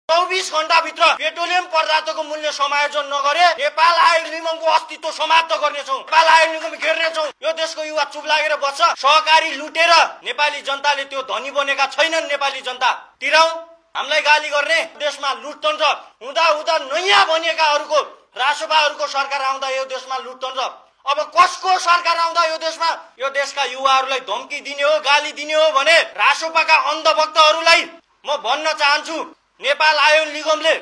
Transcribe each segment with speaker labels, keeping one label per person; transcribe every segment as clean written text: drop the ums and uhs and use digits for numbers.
Speaker 1: 24 घण्टाभित्र petroleum पदार्थको मूल्य समायोजन नगरे नेपाल आयल निगमको अस्तित्व समाप्त गर्नेछौँ। नेपाल आयल निगम घेर्नेछौँ। यो देशको युवा चुप लागेर बस्छ। सहकारी लुटेर नेपाली जनताले त्यो धनी बनेका छैनन्। नेपाली जनता तिरौं हामीलाई गाली गर्ने देशमा लुटतन्त्र हुँदा हुँदा नयाँ बनिएकाहरूको रासोपाहरूको सरकार आउँदा यो देशमा लुटतन्त्र। अब कसको सरकार आउँदा यो देशमा यो देशका युवाहरूलाई धम्की दिने हो, गाली दिने हो भने रासोपाका अन्धभक्तहरूलाई म भन्न चाहन्छु, नेपाल आयल निगमले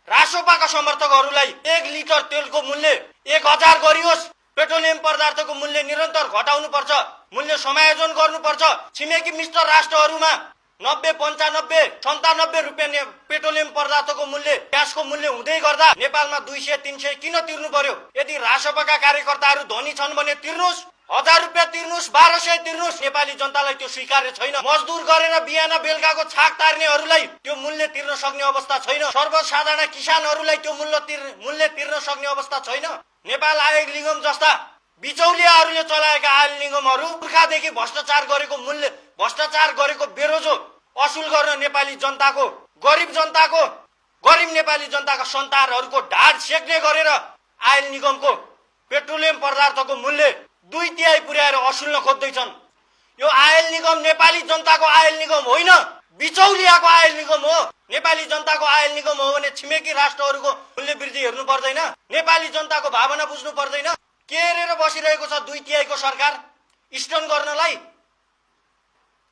Speaker 1: रासोपाका समर्थकहरूलाई 1 लिटर तेलको मूल्य 1000 गरियोस्। पेट्रोलियम पदार्थको मूल्य निरन्तर घटाउनु पर्छ, मूल्य समायोजन गर्नुपर्छ। छिमेकी मित्र राष्ट्रहरूमा 90, 95, 97 रुपियाँ पेट्रोलियम पदार्थको मूल्य, ग्यासको मूल्य हुँदै गर्दा नेपालमा 200, 300 किन तिर्नु पर्यो? यदि रासोपाका कार्यकर्ताहरू धनी छन् भने तिर्नुस्, 1000 रुपियाँ तिर्नुस्, 1200 तिर्नुस्। नेपाली जनतालाई त्यो स्वीकार्य छैन। मजदुर गरेर बिहान बेलुकाको छाक तार्नेहरूलाई त्यो मूल्य तिर्न सक्ने अवस्था छैन। सर्वसाधारण किसानहरूलाई त्यो मूल्य तिर्न सक्ने अवस्था छैन। नेपाल आयल निगम जस्ता बिचौलियाहरूले चलाएका आयल निगमहरू पुर्खादेखि भ्रष्टाचार गरेको बेरोजो असुल गर्न नेपाली जनताको, गरीब नेपाली जनताका सन्तानहरूको ढाड सेक्ने गरेर आयल निगमको पेट्रोलियम पदार्थको मूल्य 2/3 पुर्याएर असुल्न खोज्दैछन्। यो आयल निगम नेपाली जनताको आयल निगम होइन, बिचौलियाको आयल निगम हो। नेपाली जनताको आयल निगम हो भने छिमेकी राष्ट्रहरूको मूल्य वृद्धि हेर्नु पर्दैन? नेपाली जनताको भावना बुझ्नु पर्दैन? के हेरेर बसिरहेको छ 2/3 को सरकार स्टन गर्नलाई?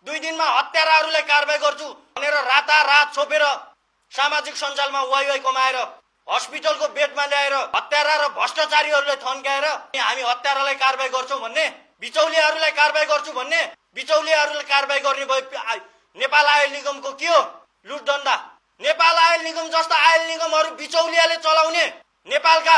Speaker 1: 2 दिनमा हत्याराहरूलाई कारबाही गर्छु भनेर रातारात छोपेर सामाजिक सञ्जालमा वाइ कमाएर हस्पिटलको बेडमा ल्याएर हत्यारा र भ्रष्टाचारीहरूलाई थन्काएर हामी हत्यारालाई कारबाही गर्छौँ भन्ने, बिचौलियाहरूलाई कारबाही गर्छु भन्ने, बिचौलियाहरूलाई कारबाही गर्ने भए नेपाल आयल निगमको के हो? लुटधन्दा। नेपाल आयल निगम जस्ता आयल निगमहरू बिचौलियाले चलाउने, नेपालका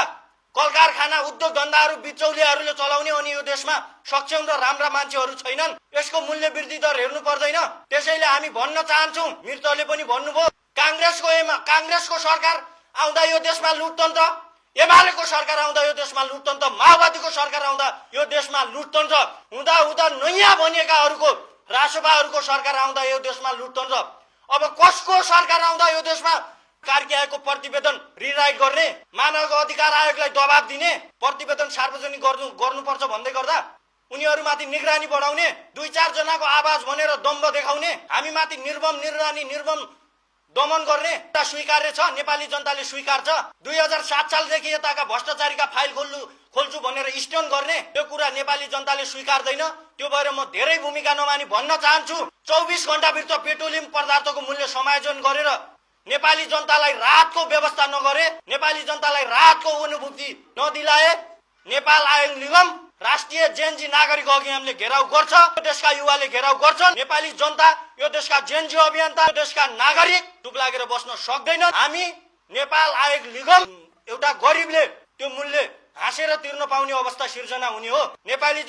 Speaker 1: कल कारखाना उद्योग धन्दाहरू बिचौलियाहरूले चलाउने, अनि यो देशमा सक्षम र राम्रा मान्छेहरू छैनन्। यसको मूल्य वृद्धि दर हेर्नु पर्दैन? त्यसैले हामी भन्न चाहन्छौँ, मृतले पनि भन्नुभयो, कांग्रेसको सरकार आउँदा यो देशमा लुटतन्त्र, एमालेको सरकार आउँदा यो देशमा लुटतन्त्र, माओवादीको सरकार आउँदा यो देशमा लुटतन्त्र, हुँदा हुँदा नयाँ बनिएकाहरूको रासोपाहरूको सरकार आउँदा यो देशमा लुटतन्त्र। अब कसको सरकार आउँदा यो देशमा कार्की आयोगको प्रतिवेदन रिराइट गर्ने, मानव अधिकार आयोगलाई दबाब दिने, प्रतिवेदन सार्वजनिक गर्नुपर्छ भन्दै गर्दा उनीहरूमाथि निगरानी बढाउने, 2-4 जनाको आवाज भनेर दम्भ देखाउने, हामीमाथि निर्मम दमन गर्ने स्वीकार्य छ? नेपाली जनताले स्वीकार्छ? 2007 सालदेखि यताका भ्रष्टाचारीका फाइल खोल्छु भनेर स्टन गर्ने त्यो कुरा नेपाली जनताले स्वीकार्दैन। त्यो भएर म धेरै भूमिका नमानी भन्न चाहन्छु, 24 घण्टाभित्र पेट्रोलियम पदार्थको मूल्य समायोजन गरेर नेपाली जनतालाई राहतको व्यवस्था नगरे, नेपाली जनतालाई राहतको अनुभूति नदिलाए नेपाल आयल निगम राष्ट्रिय जेनजी नागरिक अभियानले घेराउ गर्छ। यो देशका युवाले घेराउ गर्छन्। नेपाली जनता, यो देशका जेनजी अभियन्ता, यो देशका नागरिक चुप लागेर बस्न सक्दैनन्। हामी नेपाल आयल निगम एउटा गरिबले त्यो मूल्य हाँसेर तिर्न पाउने अवस्था सिर्जना हुने हो। नेपाली